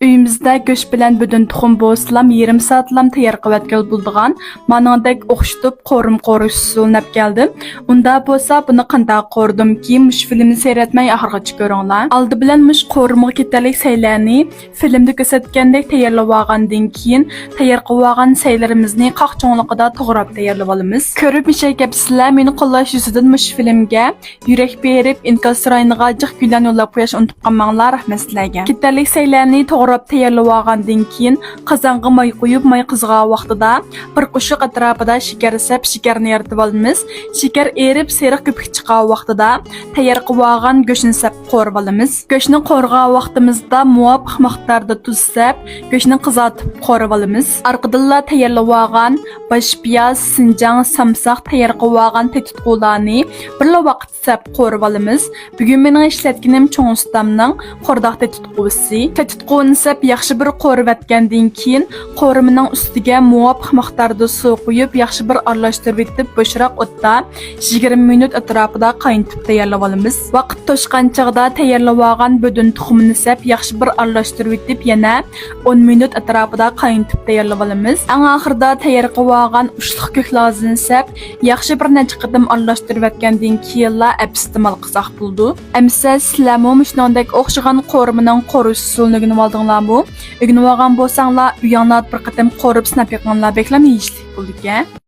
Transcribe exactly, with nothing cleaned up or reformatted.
ئۆيىمىزدە گۆش بىلەن بۆدۈن تۇخۇم بولسىلام، يېرىم سائەتلام تەييار قىلىۋەتكىلى بولىدىغان، مانىڭدەك ئوخشىتىپ قورۇم قورۇش ئۇسۇلىنى ئەپ كەلدىم. ئۇندا بولسا بۇنى قانداق قورۇدۇمكى؟ مۇشۇ فىلىمنى سەيرەتمەي ئاخىرغىچە كۆرۈڭلار. ئالدى بىلەن مۇشۇ قورۇمىغا كېتەرلىك سەيلەرنى فىلىمدە كۆرسەتكەندەك تەييارلىۋالغاندىن كېيىن، تەييار قىلىۋالغان سەيلىرىمىزنى قاق چوڭلۇقىدا توغراپ تەييارلىۋالىمىز. كۆرۈپ مۇشەي كەپسىلەر، مېنى قوللاش يۈزىدىن مۇشۇ فىلىمگە يۈرەك بېرىپ، ئىنكاس رايونىغا جىق گۈللەرنى يوللاپ قويۇش ئۇنتۇپ قالماڭلار، رەھمەت سىلەرگە. كېتەرلىك سەيلەرنى توغراپ تەييارلىۋالغاندىن كېيىن، قازانغا ماي قۇيۇپ، ماي قىزىغان ۋاقتىدا بىر قوشۇق ئەتراپىدا شېكەر سەپ، شېكەرنى ئېرىتىۋالىمىز. شېكەر ئېرىپ، سېرىق كۆپۈك چىققان ۋاقتىدا تەييار قىلىۋالغان گۆشنى سەپ قورۇۋالىمىز. گۆشنى قورۇغان ۋاقتىمىزدا مۇۋاپىق مىقداردا تۇز سەپ، گۆشنى قىزارتىپ قورۇۋالىمىز. ئارقىدىنلا تەييارلىۋالغان باش پىياز، سىنجاڭ، سامساق، تەييار قىلىۋالغان تېتىتقۇلارنى بىرلا ۋاقىت سەپ قورۇۋالىمىز. بۈگۈن مېنىڭ ئىشلەتكىنىم چوڭ ئۇستامنىڭ قورداق تېتىتقۇسى. تېتىتقۇنى سەپ ياخشى بىر قورۇۋەتكەندىن كېيىن، قورۇمىنىڭ ئۈستىگە مۇۋاپىق مىقداردا سۇ قۇيۇپ، ياخشى بىر ئارىلاشتۇرۇۋېتىپ، بوشراق ئوتتا يىگىرمە مىنۇت ئەتراپىدا قاينىتىپ تەييارلىۋالىمىز. ۋاقىت توشقان چاغدا تەييارلىۋالغان بۆدۈن تۇخۇمىنى سەپ ياخشى بىر ئارىلاشتۇرۇۋېتىپ، يەنە ئون مىنۇت ئەتراپىدا قاينىتىپ تەييارلىۋالىمىز. ئەڭ ئاخىرىدا تەييار قىلىۋالغان ئۇچلۇق كۆكلەزىنى سەپ ياخشى بىر نەچچە قېتىم ئارىلاشتۇرۇۋەتكەندىن كېيىنلا ئەپ ئىستېمال قىلساق بولىدۇ. ئەمىسە سىلەرمۇ مۇشۇنىڭدەك ئوخشىغان قورۇمىنىڭ قورۇش ئۇسۇلىنى ئۆگىنىۋالدىڭلارمۇ؟ ئۆگىنىۋالغان بولساڭلار، ئۆيۈڭلاردا بىر قېتىم قورۇپ سىناپ بېقىڭلار، بەكلا مېيىشلىك بولىدىكەن.